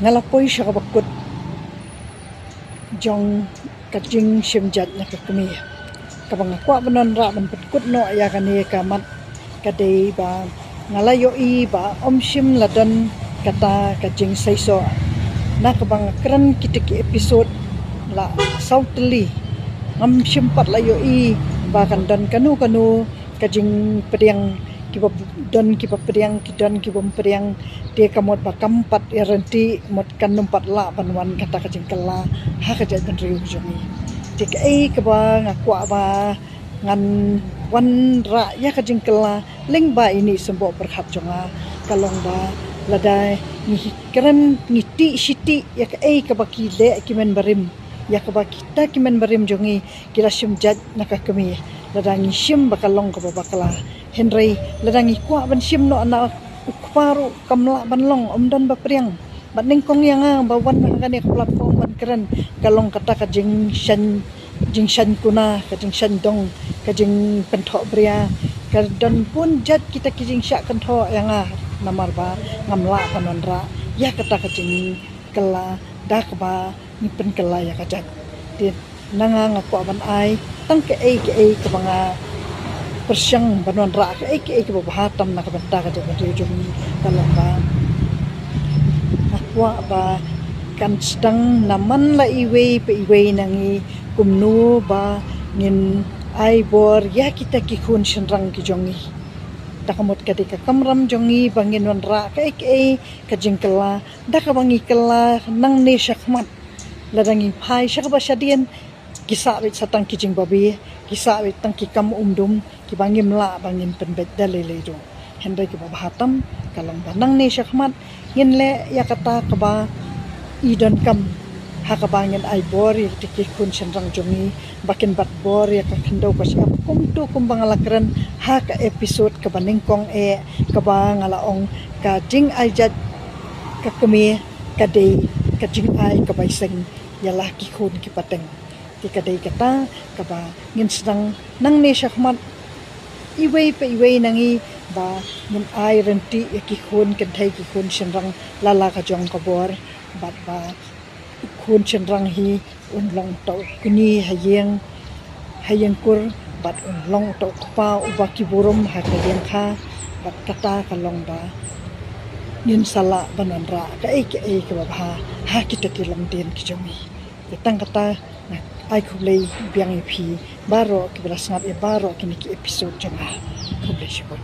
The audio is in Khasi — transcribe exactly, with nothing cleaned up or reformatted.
Nga la poi sha kaba kut jong ka jingshim jait na ka kmie. Kaba nga kwah ban wanrah ban pynkut noh ïa kane ka mat ka dei ba nga la ïohi ba ym shym la don kata ka jingseisoh. Na kaba nga kren kita ki episode la saw tylli, ngam shym pat la ïohi ba kan don kano kano ka jingpdiang, kiba don kiba pdiang, ki don kibym pdiang. Te ka mut ba kam pat ïa rynti, mut kan nym pat lah ban wan kata ka jingkylla ha ka jaitbynriew jong ngi. Te kaei kaba nga kwah ba ngan wanrah ïa ka jingkylla lyngba ine i symboh pyrkhat jong nga ka long ba lada ngi kren, ngi tih shi tih ïa kaei kaba ki leh ki men barim, ïa kaba kita ki men barim jong ngi ki la shim jait na ka kmie, lada ngi shim ba ka long kaba bakla. Hynrei lada ngi kwah ban shim noh na u kpa ruh kam lah ban long, ym don ba pdiang. Bad nyngkong ïa nga ba wan ha kane ka platform ban kren ka long kata ka jingshaiñ, jingshaiñ kuna, ka jingshaiñ dong, ka jingpynthoh bria. Ka don bun jait kita ki jingshah kynthoh ïa nga, namar ba ngam lah ban wanrah ïa kata ka jingkylla da kaba ngi pynkylla ïa ka jait. Te na nga, nga kwah ban ai tang kaei kaei kaba nga pyrshang ban wanrah, kaei kaei kaba bha tam na ka bynta ka jaitbynriew jong ngi. Ka long ba nga kwah ba kan sdang na man la iwei pa iwei na ngi kumno ba ngin ai bor ïa kita ki khun shynrang ki jong ngi. Da ka mut ka dei ka kamram jong ngi ba ngin wanrah kaei kaei ka jingkylla da kaba ngi kylla nangne shakhmat. Lada ngi phai sha kaba shadien, ki sah beit sa tang ki jingbabe, ki sah beit tang ki kam umdum kiba ngim lah ba ngin pynbeit da lei lei ruh. Hynrei kaba bha tam ka long ba nangne shakhmat ngin leh ïa kata kaba i donkam, ha kaba ngin ai bor ïa kita ki khun shynrang jong ngi ba kin bat bor ïa ka khyndew ka shyiap, kumto kumba nga la kren ha ka episode kaba nyngkong eh, kaba nga la ong ka jingai jait ka kmie ka dei ka jingai kaba iseng ïa la ki khun ki pateng. Te ka dei kata kaba ngin sdang nangne shakhmat iwei pa iwei na ngi ba ngin ai rynti ïa ki khun kynthei, ki khun shynrang la la ka jong ka bor. Bad ba u khun shynrang hi un long uta u kñi ha ïing, ha ïing kur, bad un long uta u kpa uba ki burom ha ka ïing kha. Bad kata ka long ba ngin sa lah ban wanrah kaei kaei kaba bha ha kita ki longdien ki jong ngi. Te tang kata, nga ai khublei biang ïa phi baroh kiba la sngap ïa baroh kine ki episode jong nga. Khublei shibun.